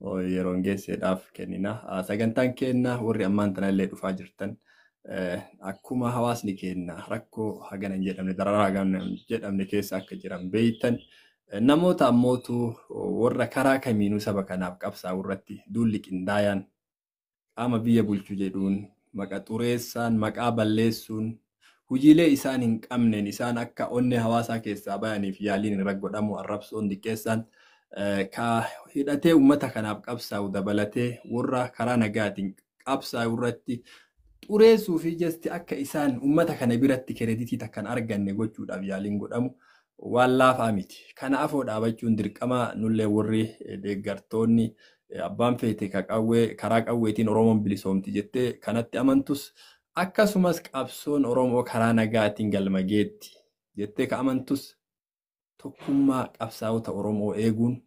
Yeroon geesseedhaaf kennina. Sagantaan keenna warri ammaan tanallee dhufaa jirtan akkuma hawaasni keenna rakkoo hagana hin jedhamne, dararaa hagana hin jedhamne keessa akka jiran beeytan, namoota ammootu warra karaa kamiinuu saba kanaaf qabsaa'u irratti duulli qindaayaan qaama biyya bulchu jedhuun maqa xureessaan, maqaa balleessuun, hojiilee isaan hin qabneen isaan akka onnee hawaasaa keessaa bayaniif yaaliin irra godhamu, arrabsoon, diqqeessaan ka hidhatee uummata kanaaf qabsaa'u dabalatee warra karaa nagaatiin qabsaa'u irratti xureessuu fi jesti akka isaan uummata kana biratti kireditii takkan arganne gochuudhaaf yaaliin godhamu waan laafaa miti. Kana afoo dhaabachuun dirqama nullee warri deeggartoonni abbaan feete ka qawwee karaa qawweetiin Oromoon bilisoomti jettee kanatti amantus, akkasumas qabsoon Oromoo karaa nagaatiin galma geetti jettee ka amantus, tokkummaa qabsaa'ota Oromoo eeguun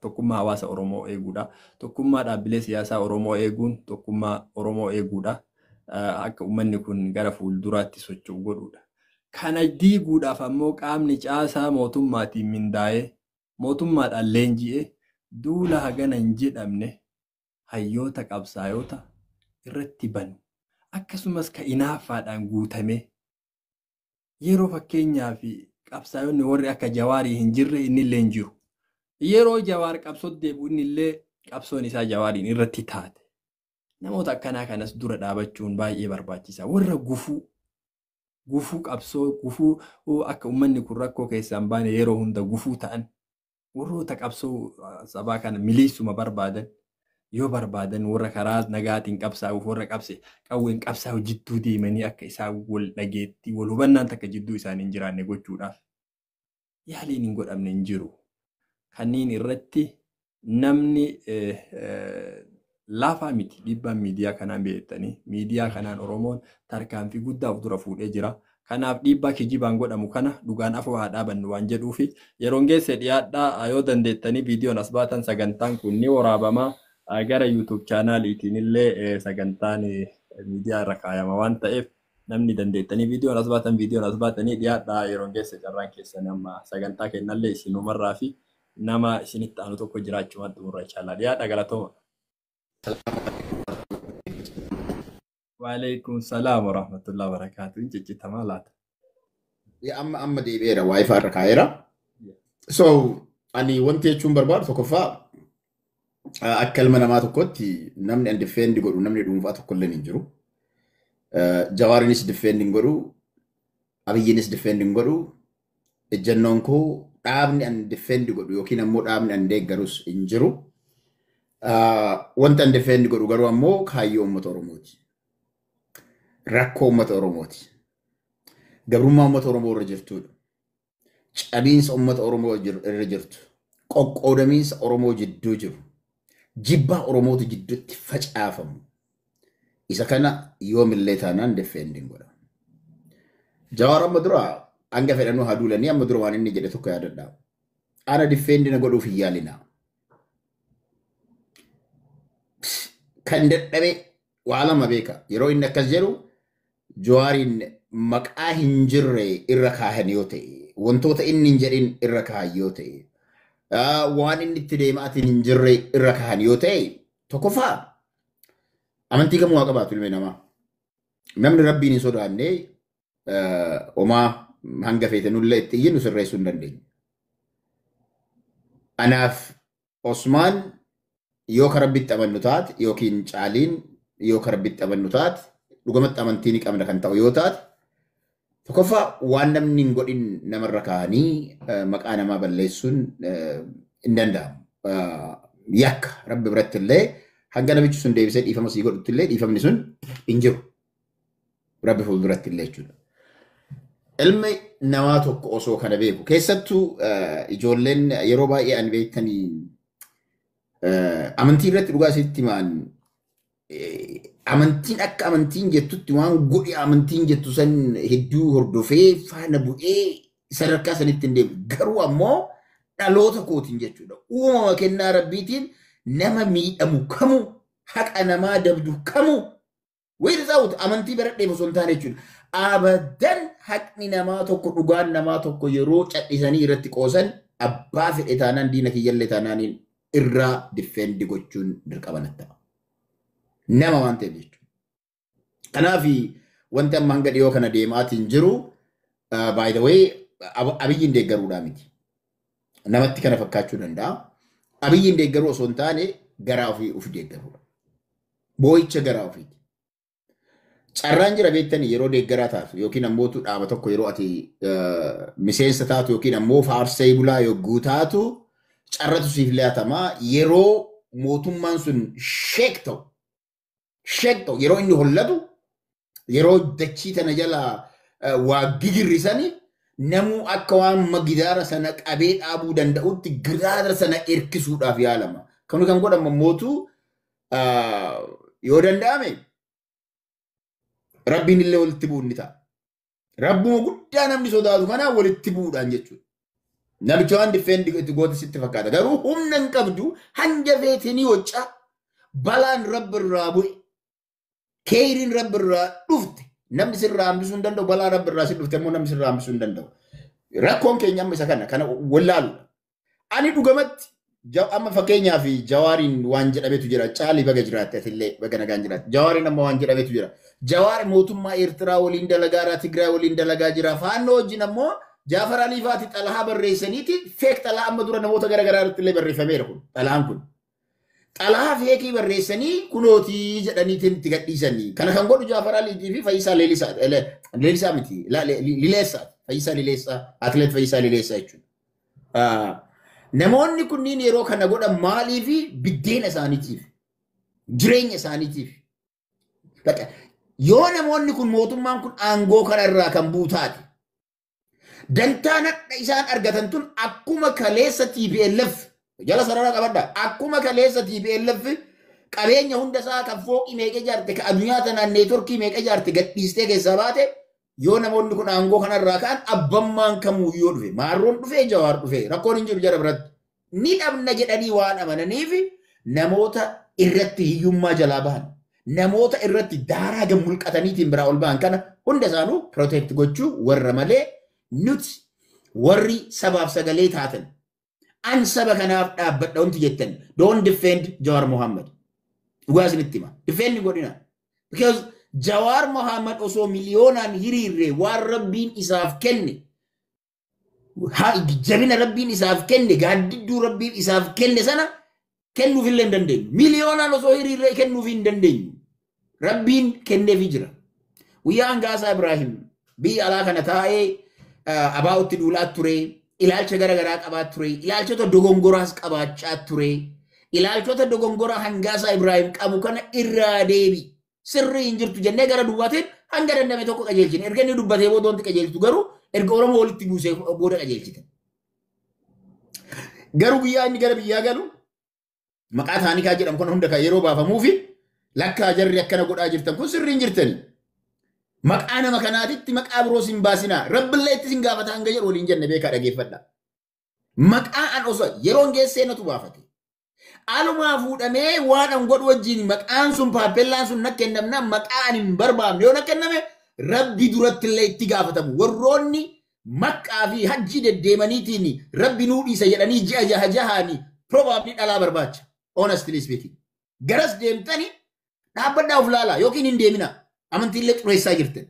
tokkummaa hawaasa Oromoo eeguudha. Tokkummaa dhaabbilee siyaasaa Oromoo eeguun tokkummaa Oromoo eeguudha. Akka uummanni kun gara fuulduraatti socho'u godhuudha. Kana diiguudhaaf ammoo qaamni caasaa mootummaatiin mindaa'ee, mootummaadhaan leenji'ee, duula hagana hin jedhamne hayyoota qabsaa'ota irratti banu. Akkasumas ka inaaffaadhaan guutame yeroo fakkeenyaaf qabsaa'onni warri akka Jawaarii hin jirre inni illee hin jiru. Yeroo Jawaar qabsoo deebi'u inni illee qabsoon isaa Jawaariin irratti taate. Namoota akkanaa kanas dura dhaabachuun baay'ee barbaachisaa. Warra gufuu qabsoo, gufuu akka uummanni kun rakkoo keessaa hin baane yeroo hunda gufuu ta'an, warroota qabsoo sabaa kana miliisuma barbaadan, yoo barbaadan warra karaa nagaatiin qabsaa'uuf warra qabse qawween qabsaa'u jidduu deemanii akka isaan wal dhageettii wal hubannaan takka jidduu isaanii hin jiraanne gochuudhaaf yaaliin hin godhamne hin jiru. Kanneen irratti namni laafaa miti dhiibbaan miidiyaa kanaan beektanii, miidiyaa kanaan Oromoon tarkaanfii guddaa of dura fuudhee jira. Kanaaf dhiibbaa kijibaan godhamu kana dhugaan afoo haa dhaabannu waan jedhuufi yeroon geesse dhiyaadhaa. Yoo dandeettanii viidiyoon as baatan, sagantaan kun ni waraabama. Gara YouTube chaanaaliitiin illee sagantaan miidiyaa irra kaayama waan ta'eef, namni dandeettanii viidiyoon as baatan, viidiyoon as baatanii dhiyaadhaa. Yeroon geesse carraan keessan amma sagantaa kennallee isinumarraa fi nama isinitti aanu tokko jiraachuu xumurra inshallah. Dhiyaadhaa, galatooma. Waalaikum salaam wa rahmatullahi wa barakaatuh. Hin ciccitamaa laata? Amma deebi'eera, WiFi irra kaa'eera. So ani wanti jechuun barbaadu, tokkoffaa, akka ilma namaa tokkotti namni an defend godhu namni dhuunfaa tokkollee hin jiru. Jawaarinis defend hin godhu, Abiyyiinis defend hin godhu. Ejjennoon koo dhaabni an defend godhu yookiin ammoo dhaabni an deeggarus hin jiru. Wanta an defend godhu garuu ammoo kaayyoo uummata Oromooti. Rakkoo uummata Oromooti. Gabrummaa uummata Oromoo irra jirtudha. Cabiinsa uummata Oromoo irra jirtu. Qoqqoodamiinsa Oromoo jidduu jiru. Jibbaa Oromootu jidduutti facaafamu. Isa kana yoomillee taanaan defend hin godha. Jawaar amma dura hanga fedhanuu haa duulanii, amma dura waan inni jedhe tokko yaadadha. "Ana defend na godhuuf hin yaalinaa. Kan dadhabe waa lama beeka." Yeroo inni akkas jedhu Jawaariin maqaa hin jirre irra kaahan yoo ta'e, wantoota inni hin jedhin irra kaahan yoo ta'e, waan inni itti deemaatiin hin jirre irra kaahan yoo ta'e, tokkoffaa amantii kamuu haa qabaatu ilmi namaa. Namni Rabbiin hin sodaanne homaa hanga feetanullee itti iyyinu sirreessuu hin dandeenyu. Anaaf Osmaan yoo ka Rabbitti amannu taate, yookiin Caaliin yoo ka Rabbitti amannu taate, dhugamatti amantii ni qabna kan ta'u yoo taate, tokkoffaa waan namni hin godhin namarra kaa'anii maqaa namaa balleessuun hin danda'amu. Yakka Rabbi biratti illee hanga namichi sun deebisee dhiifama sii godhutti illee dhiifamni sun hin jiru. Rabbi fuulduratti illee jechuudha. Ilmi namaa tokko osoo kana beeku, keessattuu ijoolleen yeroo baay'ee ani beektanii amantii irratti dhugaa isitti himaan, amantiin akka amantiin jettutti waan godhi amantiin jettu san hedduu hordofee faana bu'ee sadarkaa sanitti hin deemu. Garuu ammoo dhaloota kootiin jechuudha. Uumama kennaa Rabbiitiin nama miidhamu kamuu, haqa namaa dabdu kamuu, without amantii baradheef osoo hin taane jechuudha. Abadan haqni namaa tokko, dhugaan namaa tokko yeroo cadhisanii irratti qoosan, abbaa fedhe taanaan, diina kiyyallee taanaaniin irraa defend gochuun dirqama natti ta'a. Nama waan ta'eef jechuudha. Kanaaf wanti amma hanga dhiyoo kana deemaatiin jiru, by the way, Abiyyiin deeggaruudhaa miti. Namatti kana fakkaachuu danda'a. Abiyyiin deeggaruu osoo hin taane garaa ofii of deeggaruudha. Boo'icha garaa ofiiti. Carraan jira beektanii, yeroo deeggaraa taatu yookiin ammoo dhaaba tokko yeroo ati miseensa taatu yookiin ammoo faarsee bulaa yogguu taatu, carratu siif laatamaa. Yeroo mootummaan sun shake ta'u, yeroo inni hollatu, yeroo dachii tana jala waa gigirrisani, namuu akka waan gidaara sana qabee dhaabuu danda'utti gidaara sana erkisuudhaaf yaalama. Kan kan godhamu mootu yoo danda'ame Rabbiin illee walitti bu'uun ni ta'a. Rabbuma guddaa namni sodaatu kanaa walitti bu'uudhaan jechuudha. Namicha waan defend itti goote sitti fakkaata. Garuu humna hin qabdu, hanga feetinii hocca balaan Rabbi irraa bu'e. Keeyriin Rabbi irraa dhufte namni sirraa hambisuu hin danda'u. Balaa Rabbi irraa si dhufte immoo namni sirraa hambisuu hin danda'u. Rakkoon keenya amma isa kana wallaaluudha. Ani dhugamatti amma fakkeenyaaf Jawaariin waan jedhametu jira. Caalii, baga jiraatte, atillee baga nagaan jiraatte. Jawaariin amma waan jedhametu jira. Jawaar mootummaa Eertiraa waliin dalagaa jira, Tigraay waliin dalagaa jira. Faannoo wajjin ammoo Jaafar Aliifaati xalahaa barreessaniiti, fake xalahaa amma dura namoota garaagaraa irratti illee barreeffameera kun xalahaan kun. Xalahaa fake barreessanii kunootii jedhaniitiin itti gadhiisanii. Kana kan godhu Jaafar Aliitii fi Fayyisaa Leelisaa, Leelisaa miti, Lileessaa, Fayyisaa Lileessaa, Atileet Fayyisaa Lileessaa jechuudha. Namoonni kunniin yeroo kana godhan maaliifi? Biddeena isaaniitiif, jireenya isaaniitiif. Yoo namoonni kun, mootummaan kun aangoo kanarraa kan buutaate, dantaan hadha isaan argatan tun akkuma kaleessa TPLF jala sarara qabadha. Akkuma kaleessa TPLF qabeenya hunda isaa kan fooqii meeqa ijaarte, kan addunyaa tanaan network meeqa ijaarte gadhiistee keessaa baate, yoo namoonni kun aangoo kanarraa ka'an, abbammaan kamuu yoo dhufe, Maarroon dhufe, Jawaar dhufe, rakkoon hin jiru jara biratti. Ni dhabna jedhanii waan amananiif, namoota irratti hiyyummaa jalaa bahan, namoota irratti daaraa gammulqataniitiin biraa ol bahan kana hunda isaanuu protect gochuu warra malee, nuti warri sabaaf sagalee taatan, an saba kanaaf dhaabbadha wanti jettan, don't defend Jawar Mohammed. Dhugaa isinitti hima. Defend godhina. Because Jawar Mohammed osoo miliyoonaan hiriirre, waan Rabbiin isaaf kenne, jabina Rabbiin isaaf kenne, gaaddidduu Rabbiin isaaf kenne sana kennuuf illee hin dandeenyu. Miliyoonaan osoo hiriirree kennuuf hin dandeenyu. Rabbiin kenneefii jira. Guyyaa Hangaasaa Ibraahim biyya alaa kana taa'ee abaa'utti duulaa ture, ilaalcha gara garaa qabaa ture, ilaalchota dogongoraas qabaachaa ture. Ilaalchota dogongoraa Hangaasaa Ibraahim qabu kana irraa deebi. Sirrii hin jirtu jennee gara duubaatiin hanga dandame tokko qajeelchine. Erga inni dubbatee booda wanti qajeelchitu garuu erga Oromoo walitti buusee booda qajeelchite. Garuu guyyaa inni gara biyyaa galu maqaa taanikaa jedhamu kun hunda kan yeroo baafamuufi, lakkaa jarri akkana godhaa jirtan kun sirrii hin jirtani. Maqaa nama kanaatitti maqaa biroos hin baasinaa. Rabbillee itti sin gaafata hanga jedhu waliin jenne, beekaa, dhageeffadha. Maqaa an osoo yeroon geessee natu baafate. Alumaa fuudhamee waan an godhu wajjin maqaan sun, paappellaan sun na kennamna, maqaa an hin barbaamne yoo na kenname, Rabbi duratti illee itti gaafatamu. Warroonni Makkaa fi hajjii deddeemaniitiin Rabbi nuu dhiisa jedhanii ji'a jaha jahaanii probably dhalaa barbaacha. Honestly speaking. Garas deemtanii dhaabbadhaa of laalaa yookiin hin deemina. Amantiillee xureessaa jirtan.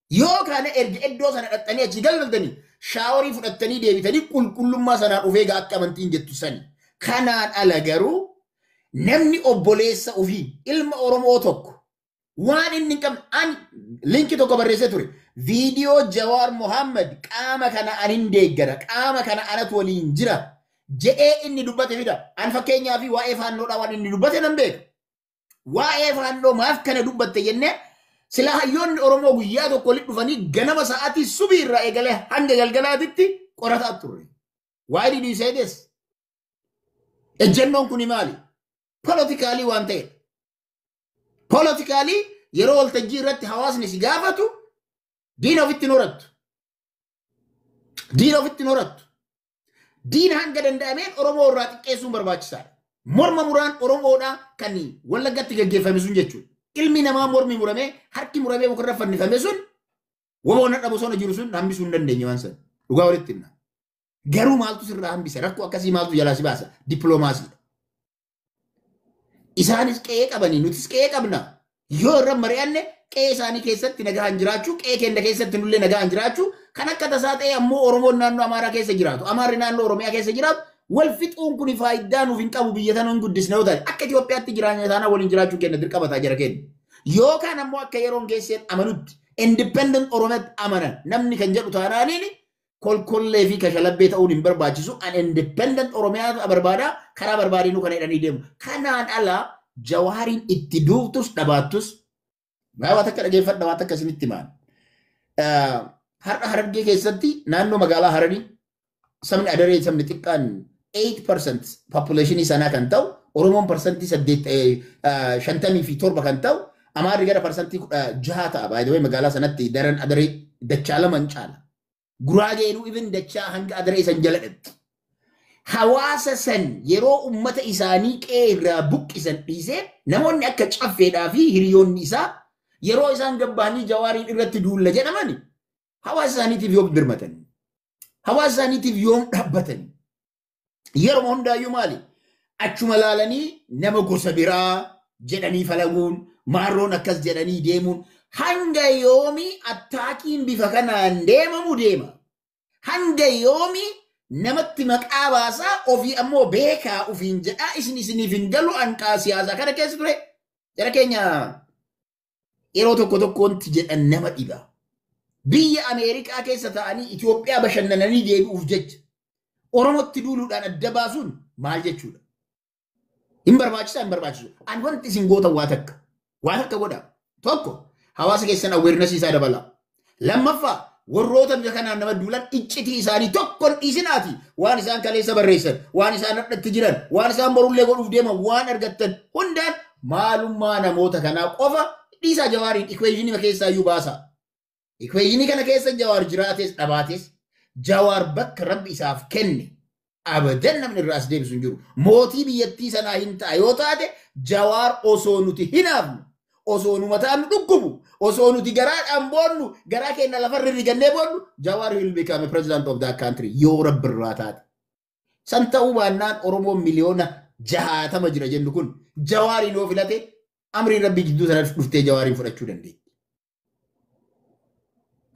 Yoo kana erga iddoo sana dhaqxanii achi galgaltanii shower fudhattanii deebitanii qulqullummaa sanaa dhufee akka amantiin jettu sani. Kanaan ala garuu namni obboleessa ofii, ilma Oromoo tokko, waan inni hin qabne, an link tokko barreessee ture. Viidiyoo Jawaar Mohaammed "qaama kana an hin deeggara, qaama kana anatu waliin jira" jedhee inni dubbate fida. An fakkeenyaa fi waa'ee Faannoodhaa waan inni dubbate nan beeka. Waa'ee Faannoo maaf kana dubbatte jennee sila hayyoonni Oromoo guyyaa tokko walitti dhufanii ganama sa'aatii subii irraa eegalee hanga galgalaatitti qorataa turre. Why did you say this? Ejjennoon kuni maali? Politically waan ta'edha. Politically yeroo waltajjii irratti hawaasni si gaafatu diina ofitti hin horattu. Diina ofitti hin horattu. Diina hanga danda'ameen Oromoo irraa xiqqeessuun barbaachisaadha. Morma muraan Oromoodhaa kan Wallaggatti gaggeeffame sun jechuudha. Ilmi namaa mormi muramee, harki muramee mukarra fannifame sun, woboon hadha bosona jiru sun hambisuu hin dandeenye waan sana. Dhugaa walitti himna. Garuu maaltu sirraa hambisa? Rakkoo akkasii maaltu jalaa si baasa? Dippiloomaasiidha. Isaanis qe'ee qabanii, nutis qe'ee qabna. Yoo irra mari'anne qe'ee isaanii keessatti nagaan jiraachuu, qe'ee keenya keessatti nullee nagaan jiraachuu, kan akka tasaa ta'e ammoo Oromoon naannoo Amaaraa keessa jiraatu, Amaarri naannoo Oromiyaa keessa jiraatu, wal fixuun kun faayidaa nuuf hin qabu, biyya tana hin guddisne yoo ta'e, akka Itoophiyaatti jiraanya taana waliin jiraachuu keenya dirqama ta'a jira keenya. Yookaan ammoo akka yeroon geesseen amanutti independent Oromiyaatti amanan namni kan jedhu taanaaniin kolkollee fi kashalabbee ta'uun hin barbaachisu. An independent Oromiyaa barbaada, karaa barbaadinuu kana jedhanii deemu. Kanaan ala Jawaariin itti duuftus dhabaattus waan takka dhageeffadha, waan takka isinitti himaan. Har'a Harargee keessatti naannoo magaalaa Hararii sabni Adaree, sabni xiqqaan 8% population sanaa kan ta'u, Oromoon 57% kan ta'u, Amaarri gara 16% ta'a. By the way, magaalaa sanatti daran Adaree dachaa laman caala. Guraageenuu even dachaa hanga Adaree san jala dhabdi. Hawaasa san yeroo ummata isaanii qe'ee irraa buqqisan dhiisee, namoonni akka Caffeedhaa fi hiriyoonni isaa yeroo isaan gabbaanii Jawaariin irratti duulla jedhaman, hawaasa isaaniitiif yoom birmatan? Hawaasa isaaniitiif yoom dhaabbatan? Yeroo hundaayyuu maali? Achuma laalanii nama gosa biraa jedhanii falaguun, maarroon akkas jedhanii deemuun, hanga yoomii attackiin bifa kanaan deemamu deema? Hanga yoomii namatti maqaa baasaa, ofii ammoo beekaa ofiin jedhaa, isin isiniif hin galu? Anqaa siyaasaa kana keessa ture. Jara keenya, yeroo tokko tokkotti jedhan nama dhiba. Biyya Ameerikaa keessa ta'anii Itoophiyaa bashannananii deebi'uuf jecha Oromootti duuluudhaan adda baasuun maal jechuudha? Hin barbaachisaa, hin barbaachisu? Ani wanti isin gootan waa takka. Waa takka godha. Tokko, hawaasa keessan awareness isaa dabala. Lammaffaa, warroota biyya kanaan nama duulan iccitii isaanii tokkon dhiisinaati. Waan isaan kaleessa barreessan, waan isaan hadhatti jiran, waan isaan borullee godhuuf deeman, waan argattan hundaan maalummaa namoota kanaa qofa dhiisaa, Jawaariin equationii keessaa iyyuu baasa. Equationii kana keessa Jawaar jiraates dhabaates, Jawaar bakka Rabbi isaaf kenne abadan namni irraa as deebisu hin jiru. Mootii biyyattii sanaa hin ta'a yoo taate, Jawaar osoo nuti hinaafnu, osoo nu mataan nu dhukkubu, osoo nuti garaadhaan boonnu, garaa keenya lafarra rigannee boonnu, Jawaar will become a president of that country yoo Rabbi irraa taate. San ta'uu baannaan, Oromoon miliyoona 60 jira jennu kun Jawaariin yoo filate, amriin Rabbii gidduu sana dhuftee Jawaariin fudhachuu dandeetti.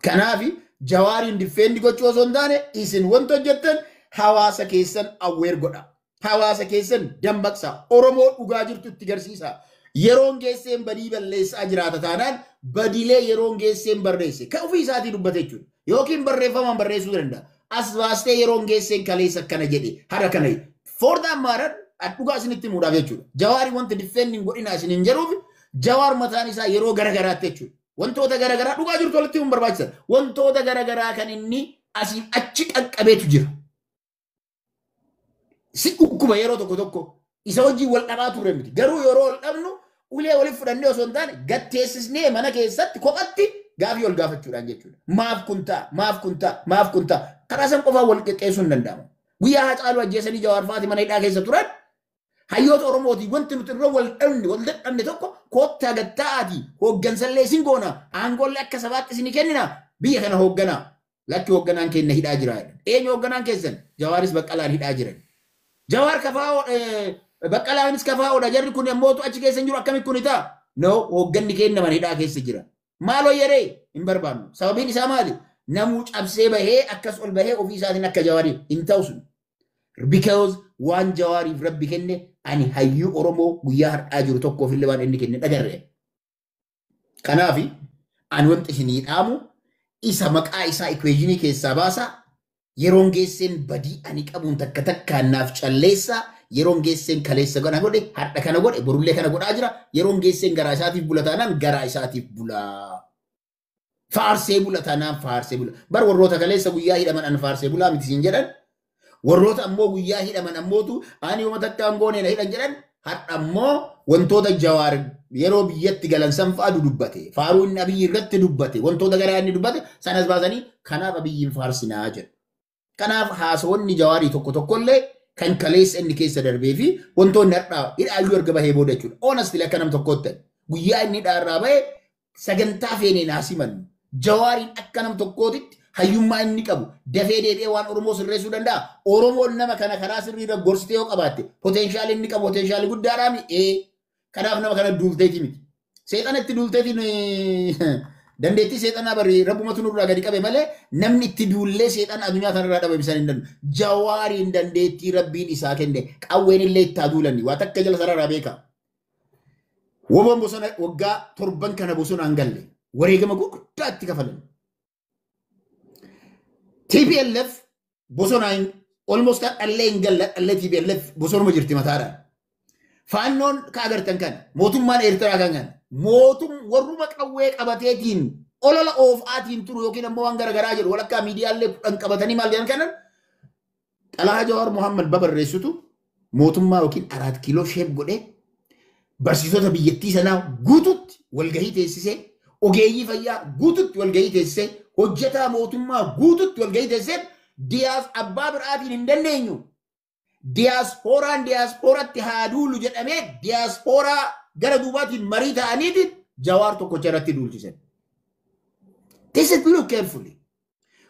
Kanaafi Jawaariin defend gochuu osoo hin taane, isin wanta hojjettan hawaasa keessan aware godha. Hawaasa keessan dammaqsa. Oromoo dhugaa jirtu itti garsiisa. Yeroon geesseen badii balleessaa jiraata taanaan, badiilee yeroon geesseen barreesse. Kan ofii isaatii dubbate jechuudha. Yookiin barreeffamaan barreessuu danda'a. As baastee yeroon geesseen kaleessa akkana jedhe, har'a kana jedhe. For that matter, dhugaa isinitti himuudhaaf jechuudha. Jawaari wanti defending godhina isin hin jedhuuf, Jawaar mataan isaa yeroo garagaraatti jechuudha. Wantoota garagaraa dhugaa jirtu walitti himuun barbaachisan. Wantoota garagaraa kan inni asii achi qaqqabeetu jira. Si dhukkuba, yeroo tokko tokko isa wajjin wal dhabaa turre miti. Garuu yeroo wal dhabnu ulee waliif fudhannee osoo hin taane, gatteessisnee mana keessatti kophatti gaafii ol gaafachuudhaan jechuudha. Maaf kun ta'a? Maaf kun ta'a? Maaf kun ta'a? Karaa san qofaan wal qixxeessuu hin danda'amu. Guyyaa Haacaaluu ajjeesanii Jawaar fa'aati mana hidhaa keessa turan, hayyoota Oromootii wanti nuti irra wal dhabne, wal dadhabne tokko, koottaa gatta'aatii hooggansallee isin goona, aangoollee akka sabaatti isin kennina, biyya kana hoogganaa. Lakki, hoogganaan keenya hidhaa jira. Eenyu hoogganaan keessan? Jawaaris Baqqalaan hidhaa jiran. Jawaar kafaa'oo, Baqqalaanis kafaa'oodha, jarri kun ammoo achi keessa hin jiru, akkamitti kun ta'a? No, hoogganni keenya mana hidhaa keessa jira. Maaloo yeree hin barbaannu. Sababiin isaa maali? Namuu cabsee bahee akkas ol bahee ofii isaatiin akka Jawaarii hin ta'u sun. Because waan Jawaariif Rabbi kenne, ani hayyuu Oromoo guyyaa har'aa jiru tokkoof illee waan inni kenne dhagarre. Kanaafi ani wanti isinii dhaamu, isa maqaa isaa equationii keessaa baasaa, yeroon geesseen badii ani qabuun takka takkaan naaf calleessaa, yeroon geesseen kaleessa kana godhe, har'a kana godhe, borullee kana godhaa jira, yeroon geesseen garaa isaatiif bula taanaan garaa isaatiif bulaa. Faarsee bula taanaan faarsee bula. Bar warroota kaleessa guyyaa hidhaman an faarsee bulaa miti siin jedhan. Warroota ammoo guyyaa hidhaman ammootu ani yooma takkaan goone na hidhan jedhan, har'a ammoo wantoota Jawaar yeroo biyyatti galan san fa'aa dubbate. Faaruu inni Abiyyi irratti dubbate. Wantoota garaa inni dubbate sanas baasanii kanaaf Abiyyiin faarsinaa jedhu. Kanaaf haasawonni Jawaarii tokko tokkollee kan kaleessa inni keessa darbee fi wantoonni har'aa hidhaayyuu erga bahee booda jechuudha. Honestly, akka nam tokkootti guyyaa inni hidhaarraa bahe sagantaa feenee naa simannu. Jawaariin akka nam tokkootitti hayyummaa inni qabu dafee deebi'ee waan Oromoo sirreessuu danda'a. Oromoon nama kana karaa sirriirra gorsitee yoo qabaatte, potential inni qabu potential guddaadhaami ee. Kanaaf nama kana duulteeti miti. Seexana itti duulteetiin dandeettii seexanaa bari rabbumatu nurraa gadi qabe malee namni itti duullee seexana addunyaa kanarraa dhabe bisaan hin danda'u. Jawaariin dandeettii rabbiin isaa kenne qawween illee itti haa duulanni waa takka jala sararraa beeka. Woboon bosona waggaa 7 kana bosonaan galle wareegama gurguddaa itti kafalan. TPLF bosonaan almost dhallee hin galle dhallee TPLF bosonuma jirti mataadhaan. Faannoon ka agartan kana mootummaan Eertiraa kan kana mootum warruma qawwee qabateetiin olola oofaatiin turu yookiin ammoo waan garaagaraa jedhu walakkaa miidiyaalee 10 qabatanii maal jedhan kanan Xalahaa Jawaar Mohammad babarreessitu mootummaa yookiin 4 kiiloo sheef godhee barsiisota biyyattii sanaa guututti walgahii teessisee ogeeyyii fayyaa guututti walgahii teessisee hojjetaa mootummaa guututti walgahii teessisee diyaas abbaa biraatiin hin dandeenyu. Diyaaspooraan diyaaspooratti haa duulu jedhamee diyaaspooraa gara duubaatiin marii ta'aniitiin Jawaar tokkocha irratti duulchisan. This is look carefully.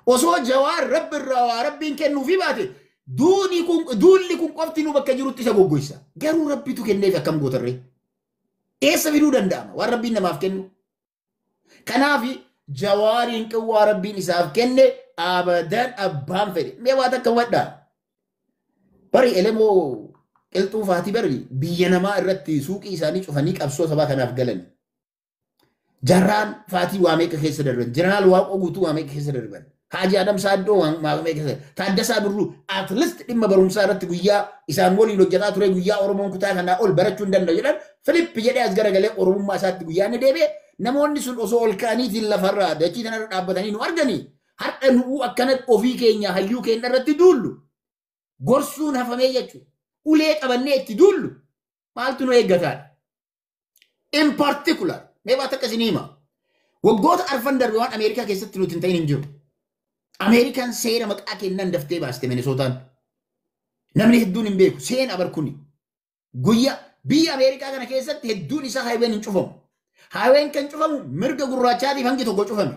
Osoo Jawaar rabbi irraa waa rabbiin kennuufii baate duulli kun qofti nu bakka jirutti isa goggoisa. Garuu rabbitu kenneef akkam gootarree? Eessa fiduu danda'ama waan rabbiin namaaf kennu? Kanaaf Jawaariin qawwaa rabbiin isaaf kenne abadan abbaan fedhe. Mee waa takka hubadhaa. Bari elemoo qilxuu faatii bari biyya namaa irratti suuqii isaanii cufanii qabsoo sabaa kanaaf galan. Jarraan faatii waa meeqa keessa darban. Jeneraal Waaqoo Guutuu waa meeqa keessa darban. Haaji Adam Saaddoo waa meeqa keessa darban. Taaddasaa Birruu at least dhimma barumsaa irratti guyyaa isaan waliin hojjetaa ture guyyaa Oromoon kutaa kanaa ol barachuu hin danda'u jedhan Filipp jedhee as garagalee Oromummaa isaatti guyyaa inni deebi'e namoonni sun osoo ol ka'aniitiin lafarraa dachii kanarra dhaabbatanii nu arganii har'a nu'uu akkanatti ofii keenya hayyuu keenya irratti duullu. Gorsuun hafamee jechuudha. Ulee qabannee itti duullu maaltu nu eeggataadha? In particular, mee waa takka isinii hima. Waggoota 4 darbe waan Ameerikaa keessatti nuti hin ta'in hin jiru. Ameerikaan seera maqaa kennan daftee baaste Minisootaan. Namni hedduun hin beeku. Seena barkuni. Guyyaa biyya Ameerikaa kana keessatti hedduun isaa haayiween hin cufamu. Haayiween kan cufamu mirga gurraachaatiif hangi tokko cufame.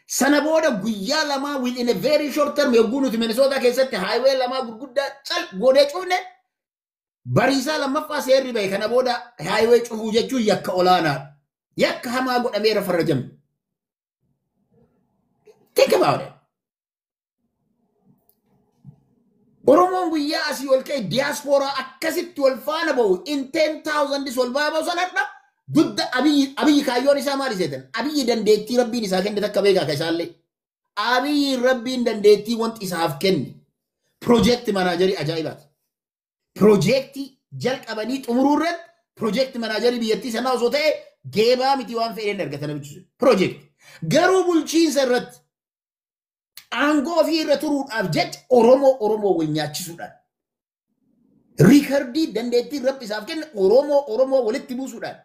Sana booda guyyaa lamaa within a very short term yogguu nuti Minnesota keessatti highway lamaa gurguddaa cal goonee cufne bariisaa lammaffaa seerri bahe kana booda highway cufuu jechuun yakka olaanaadha. Yakka hamaa godhameera farrajame. Think about it. Oromoon guyyaa asii ol ka'e diyaaspooraa akkasitti wal faana bahu in 10,000 wal faana bahu sanadha. Dudda abiyyi kaayyoon isaa maali seetan? Abiyyi dandeettii rabbiin isaa kenne takka beekaa ka isaallee. Abiyyi rabbiin dandeettii wanti isaaf kenne. Piroojeekti manaajarii ajaa'ibaati. Piroojeektii jalqabanii xumuruu irratti piroojeekti manaajarii biyyattii sanaa osoo ta'e geebaa miti waan fedheen argata namichi sun. Piroojeekti. Garuu bulchiinsa irratti aangoo ofii irra turuudhaaf jecha Oromoo Oromoo wal nyaachisuudhaan riikardii dandeettii rabbi isaaf kenne Oromoo Oromoo walitti buusuudhaan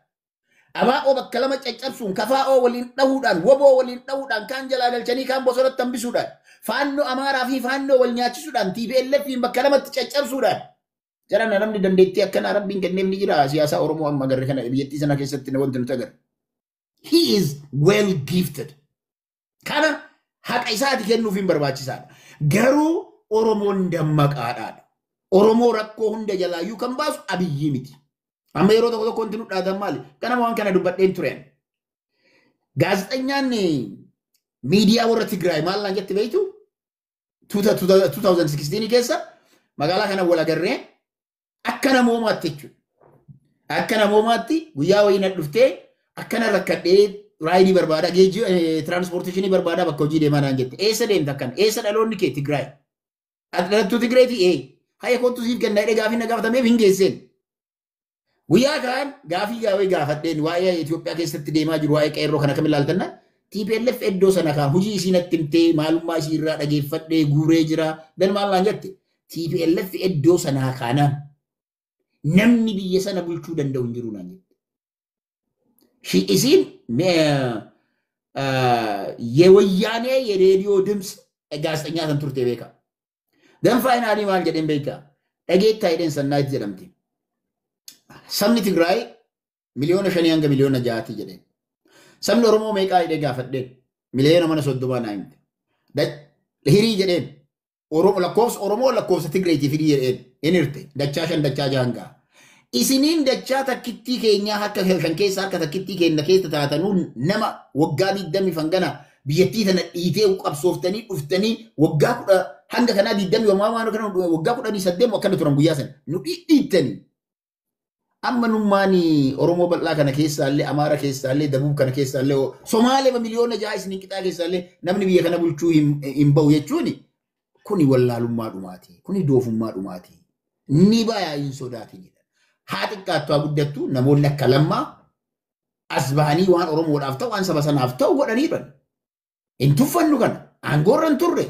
abaa'oo bakka lama caccabsuun kafaa'oo waliin dhahuudhaan woboo waliin dhahuudhaan kaan jalaa galchanii kaan bosonatti hambisuudhaan faannoo Amaaraa fi faannoo wal nyaachisuudhaan TPLF bakka lamatti caccabsuudhaan jarana namni dandeettii akkanaa rabbiin kenneef ni jira siyaasa Oromoo amma agarre kana biyyattii sana keessatti wanti nuti agarre. He is well gifted. Kana haqa isaati kennuuf hin barbaachisaadha. Garuu Oromoon dammaqaadhaadha. Oromoo rakkoo hunda jalaayyuu kan baasu Abiyyi miti. Amma yeroo tokko tokko wanti nu dhaatan maali? Kanama waan kana dubbadheen tureen. Gaazexenyaan miidiyaa warra Tigraay maal naan jette beektu? 2016 keessa magaalaa kana wal agarree akka namoomaatti jechuudha. Akka namoomaatti guyyaa wayii na dhuftee akkana rakkadhee raayidii barbaada, geejjiba tiraanspoorteeshinii barbaada bakka hojii deemaa naan jette. Eessa deemta akkana? Eessa dhaloonni kee Tigraay? Ati dhalattuu Tigraayti? Ee. Hayya kottu siif kenna jedhee gaafii na gaafatameef hin geesseen. Guyyaa kaan gaafii gaawee gaafadheen waa'ee Itoophiyaa keessatti deemaa jiru waa'ee qeerroo kana kam ilaaltanna TPLF iddoo sana kaan hojii isii natti himtee maalummaa isii irraa dhageeffadhee guuree jira. Dan maal naan jette? TPLF iddoo sanaa kaanaan namni biyya sana bulchuu danda'u hin jiru naan jette. Isiin የወያኔ የሬዲዮ ድምፅ ጋዜጠኛ tan turte beeka. Dan faayinaalii maal jedheen beektaa? Dhageettaa jedheen Sannaayit jedhamti. Sabni Tigraay 5 miliyoona hanga 6 miliyoona jedheen. Sabni Oromoo meeqaa jedhee gaafadheen 30 miliyoona naa himte. Hirii jedheen lakkoofsa Oromoo lakkoofsa Tigreetiif hirii jedheen hin hirte dachaa 5 dachaa 6 ga'a. Isiniin dachaa takkittii keenyaa harka shan keessa harka takkittii keenya keessa taatanuu nama waggaa 20 hangana biyyattii tana dhiitee qabsooftanii dhuftanii waggaa 10 hanga kanaa 20 waan kana waggaa 18 akkana turan guyyaa sana nu dhiittanii. Amma nummaan Oromoo bal'aa kana keessaallee Amaara keessaallee Dabuub kana keessaallee Somaalee 6 miliyoona isiniin qixaa keessaallee namni biyya kana bulchuu hin bahu jechuun kuni wallaalummaa dhumaati. Kuni doofummaa dhumaati. Ni bayaa hin sodaatinidha. Haa xiqqaattu haa guddattu namoonni akka Lammaa as bahanii waan Oromoodhaaf ta'u waan saba sanaaf ta'u godhanii jiran. Hin tuffannu kana aangoorra hin turre.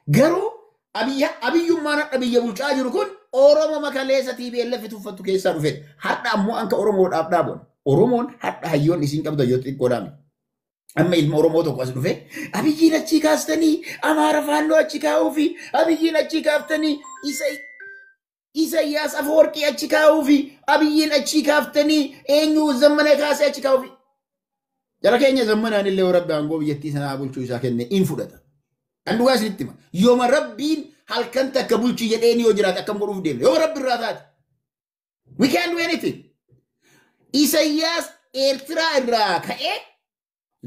Garuu abiyyummaan hadha biyya bulchaa jiru kun Oromoo makaleessa TPLF tuffattu keessaa dhufedha. Hadha ammoo anka Oromoodhaaf dhaabon. Oromoon hadha hayyoon isiin qabdu hayyoota xiqqoodhaami. Amma ilma Oromoo tokko as dhufe Abiyyiin achii kaastanii Amaara faannoo achi kaa'uufi Abiyyiin achii kaaftanii isa Isaayyaas Afawarqii achi kaa'uufi Abiyyiin achii kaaftanii eenyu Zammana kaasee achi kaa'uufi. Jara keenya Zammanaan illee rabbi aangoo biyyattii sanaa bulchuu isaa kenne in fudhata. Kan dhugaa isinitti hima. Yooma Rabbiin halkan takka bulchii jedheen yoo jiraate akkam godhuuf deemne. Yooma Rabbi irraa taate. We can't do anything. Isaayyaas Eertiraa irraa ka'ee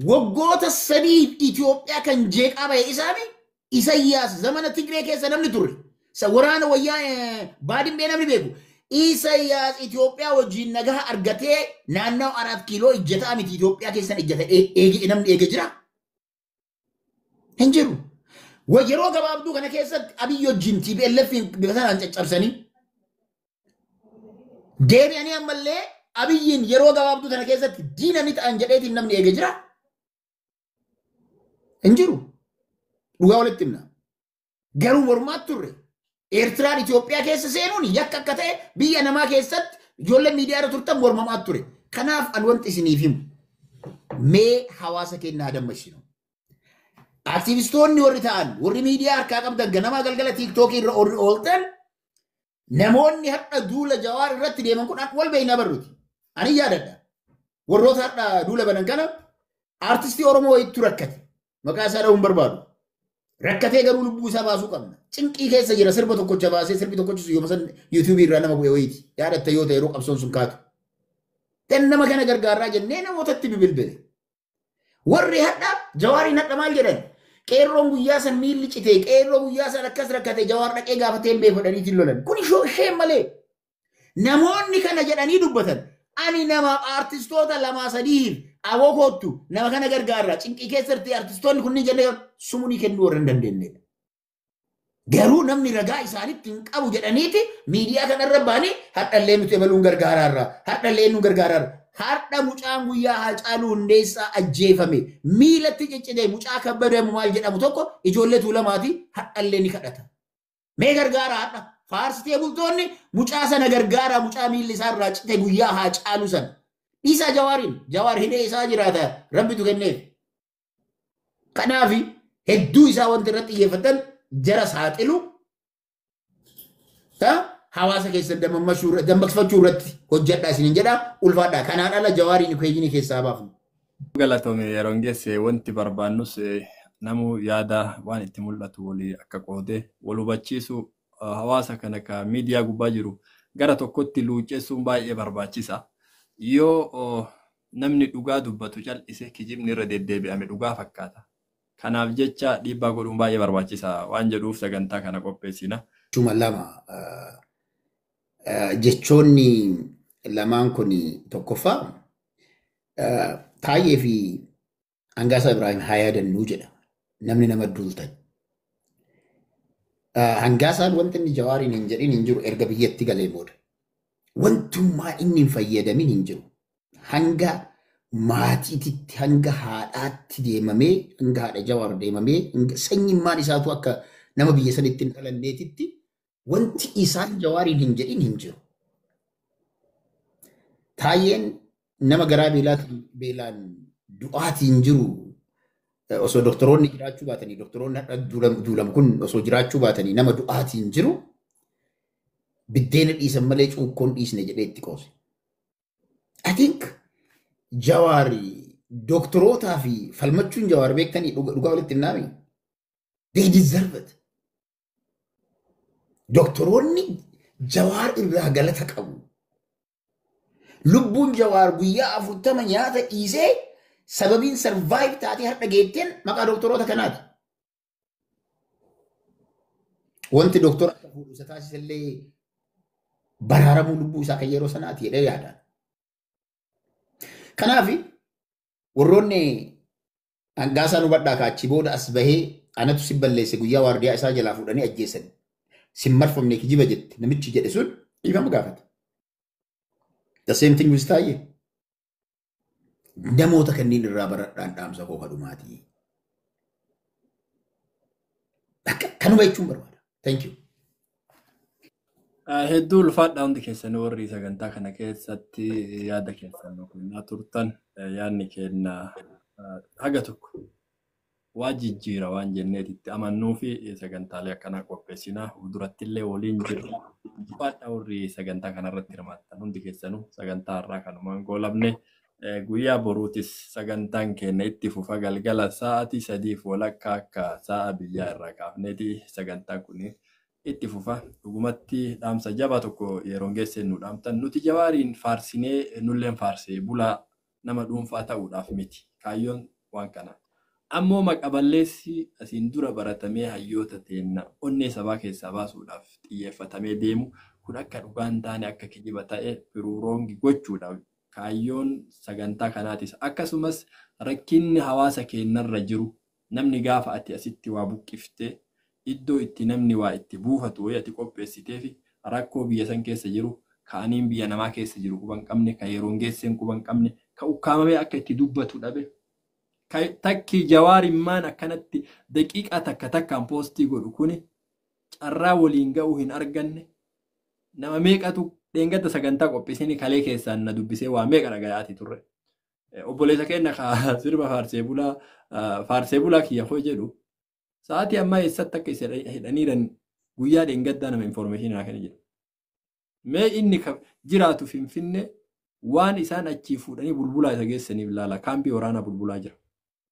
waggoota 3 Itoophiyaa kan jeeqaa bahe isaami. Isaayyaas zamana Tigree keessa namni turre. Waraana wayyaa Baadimmee namni beeku. Isaayyaas Itoophiyaa wajjin nagaa argatee naannoo 4 kiiloo ijjataa miti Itoophiyaa keessan ijjata namni eege jira? Hin jiru. Yeroo gabaabduu kana keessatti Abiyyi wajjin TPLF bifa sanaan caccabsanii deebi'anii ammallee Abiyyiin yeroo gabaabduu kana keessatti diina ni ta'an jedheetiin namni eege jira? Hin jiru. Dhugaa walitti himna. Garuu mormaatti turre. Eertiraan Itoophiyaa keessa seenuun yakka akka ta'e biyya namaa keessatti ijoollee miidiyaa irra turtan mormamaa ture. Kanaaf an wanti isiniif himu mee hawaasa keenya haa dammaqsinu. Aktivistoonni warri ta'an warri miidiyaa harkaa qabdan ganamaa galgala TikTokii irra warri ooltan namoonni har'a duula Jawaar irratti deeman kun wal beeknaa barruuti. Ani yaadadha. Warroota har'a duula banan kana aartistii Oromoo wayiitu rakkate. Maqaa isaa dha'uun barbaadu. Rakkatee garuu lubbuu isaa baasuu qabna. Cinqii keessa jira, sirba tokkocha baasee sirbi tokkochi sun yooma san YouTubeii irraa nama bu'e wayiiti. Yaadatta yoo ta'e yeroo qabsoon sun kaatu. Dan nama kana gargaarraa jennee namootatti bibilbile. Warri hadha Jawaariin hadha maal jedhan? Qeerroon guyyaa san miilli citee, qeerroo guyyaa san akkas rakkate, Jawaar dhaqee gaafatee hin beeku jedhaniitiin lolan. Kun isheen malee. Namoonni kana jedhanii dubbatan. Ani namaaf aartistoota lamaa sadiif aboo koottu nama kana gargaarra cinqii keessatti aartistoonni kunniin jennee sumunii kennuu warra hin dandeenyedha. Garuu namni ragaa isaanitti hin qabu jedhaniiti miidiyaa kanarra bahanii hadhallee nuti ebaluun gargaaraarra, hadhallee nu gargaaraarra. Hadha mucaan guyyaa Haacaaluu Hundeessaa ajjeefame miilatti ciccitee mucaa Kabbadamu maal jedhamu tokko ijoollee Tuulamaati hadhallee ni kadhata. Mee gargaara, hadha faarsitee bultoonni mucaa sana gargaara, mucaa miilli isaarraa cite guyyaa Haacaaluu sana. Dhiisaa Jawaariin, Jawaar hidhee isaa jiraata, Rabbitu kenneef. Kanaaf hedduu isaa wanti irratti xiyyeeffatan jara saaxilu hawaasa keessan dammaqfachuu irratti hojjedhaa isiniin jedha, ulfaadhaa. Kanaan ala Jawaariin equationii keessaa baafnu. Galatoomi, yeroon geesse wanti barbaannus namuu yaada waan itti mul'atu walii akka qoodee wal hubachiisu hawaasa kana ka miidiyaa gubbaa jiru gara tokkotti luucceessuun baay'ee barbaachisa. Yoo namni dhugaa dubbatu cal'ise kijibni irra deddeebi'ame dhugaa fakkaata. Kanaaf jecha dhiibbaa godhuun baay'ee barbaachisa waan jedhuuf sagantaa kana qopheessina. Jechuuma lama, jechoonni lamaan kun, tokkoffaa Taayyee fi Hangaasaa Ibrahim haa yaadannuu jedha namni nama duultan. Hangaasaan wanti inni Jawaariin hin jedhin hin jiru erga biyyatti galee booda. Wantummaa inni hin fayyadamin hin jiru. Hanga maatiititti, hanga haadhaatti deemamee, hanga haadha Jawaar deemamee, sanyimmaan isaatu akka nama biyya sanitti hin dhalanneetitti wanti isaan Jawaariin hin jedhin hin jiru. Taayyeen nama garaa beelaan du'aatiin jiru osoo doktoroonni jiraachuu baatanii, doktoroonni har'a duulamu kun osoo jiraachuu baatanii, nama du'aatiin jiru biddeena dhiisan malee cuukkoon dhiisne jedhee itti qoose. I think Jawaari doktorootaa fi falmachuun Jawaar beektanii dhugaa walitti himnaami. They deserve it. Doktoroonni Jawaar irraa galata qabu. Lubbuun Jawaar guyyaa 40 nyaata dhiisee sababiin survive taatee har'a geetteen maqaa doktoroota kanaati. Wanti doktora akka fuudhu isa taasisellee baraaramuu lubbuu isaa kan yeroo sanaati jedhee yaadaan. Kanaaf warroonni hangaasaa nu badhaa kaachii booda as bahee anatu si balleesse guyyaa waardiyaa isaa jalaa fuudhanii ajjeessan. Sin marfamne kijiba jette namichi jedhe sun dhiifama gaafate. The same thing with Taayee. Namoota kanneen irraa baradhaan dhaamsa koo kadhumaatii. Kanuma jechuun barbaada. Thank you. Hedduu ulfaadha hundi keessan warri sagantaa kana keessatti yaada keessan nu kennaa turtan yaadni keenya haga tokko waa jijjiira waan jenneetitti amannuu fi sagantaalee akkanaa qopheessinaa fuulduratti illee waliin jirra. Ulfaadha warri sagantaa kanarratti hirmaattan hundi keessanuu sagantaa har'aa kanumaan goolabne. Guyyaa boruutis sagantaan keenya itti fufa galgala sa'aatii 3:15 akka sa'a biyyaa irraa kaafneeti sagantaan kun itti fufa. Dhugumatti dhaamsa jabaa tokko yeroon geessee nu dhaamtan nuti Jawaariin faarsinee nulleen faarsee bulaa nama dhuunfaa ta'uudhaaf miti kaayyoon waan kana. Ammoo maqaballeessi asiin dura baratamee hayyoota teenna onnee sabaa keessaa baasuudhaaf xiyyeeffatamee deemu kun akka dhugaan taane akka kijiba ta'e firuuroongi gochuudhaaf kaayyoon sagantaa kanaatis akkasumas rakkinni hawaasa keenyarra jiru namni gaafa ati asitti waa buqqiftee iddoo itti namni waa itti buufatu wayii ati qopheessitee fi rakkoo biyya san keessa jiru ka'aniin biyya namaa keessa jiru quban qabne ka yeroon geesseen quban qabne ka ukkaamamee akka itti dubbatu dhabe. Takki Jawaarimmaan akkanatti daqiiqaa takka takkaan poostii godhu kuni carraa waliin ga'uu hin arganne nama meeqatu dheengadda sagantaa qopheessanii kalee keessaan na dubbisee waa meeqa dhagayaati turre. Obboleessa keenya sirba faarsee bulaa kiyya hoo jedhu sa'aatii ammaa eessatti akka isa hidhaniiran guyyaa dheengaddaa nama informeeshinii naa kenna jedhu. Mee inni jiraatu Finfinnee waan isaan achii fuudhanii bulbulaa isa geessaniif ilaala kaampii waraanaa bulbulaa jira.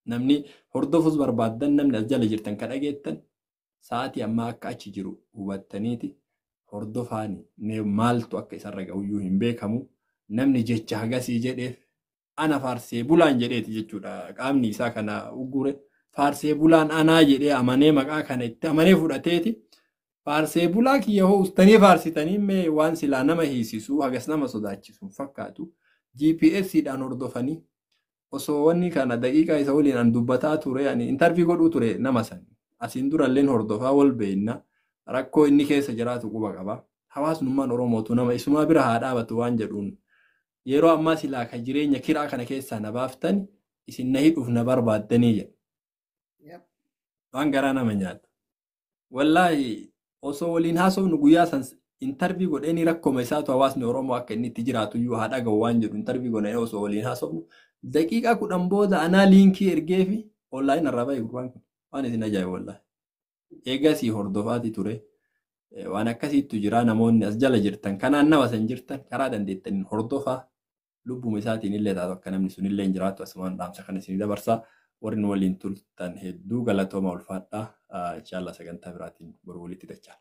Namni hordofus barbaaddan namni as jala jirtan ka dhageettan sa'aatii ammaa akka achi jiru hubattaniiti hordofaani mee maaltu akka isarra ga'uyyuu hin beekamu namni jecha hagasii jedheef ana faarsee bulaan jedheeti jechuudha qaamni isaa kana uggure faarsee bulaan anaa jedhee amanee maqaa kana itti amanee fudhateeti faarsee bulaa kiyya hoo ustanii faarsitanii mee waan silaa nama hiisisuu hagas nama sodaachisu fakkaatu GPS dhaan hordofanii osoo wanni kana daqiiqaa isa waliin an dubbataa ture ani intarvii godhuu ture nama san asiin duralleen hordofaa wal beekna rakkoo inni keessa jiraatu quba qaba. Hawaasnummaan Oromootu nama isumaa bira haa dhaabatu waan jedhuun yeroo ammaa silaa ka jireenya kiraa kana keessaa na baaftan isin na hidhuuf na barbaaddanii jedha. Waan garaa nama nyaata. Wallaahi osoo waliin haasofnu guyyaa san intarvii godhanii rakkoma isaatu hawaasni Oromoo akka inni itti jiraatu iyyuu haa dhaga'u waan jedhu intarvii godhanii osoo waliin haasofnu daqiiqaa 10 booda anaa liinkii ergee fi onlaayin irraa bahe gurbaan kun waan isin ajaa'ibu wallaahi. Eegasii hordofaati ture. Waan akkasiitu jira namoonni as jala jirtan kanaan nama san jirtan karaa dandeettaniin hordofaa lubbuma isaatiin illee taatu akka namni sun illee hin jiraatu asumaan dhaamsa kana isinii dabarsaa warri nu waliin turtan hedduu galatooma ulfaadhaa. Inshallah sagantaa biraatiin boru walitti dachaa.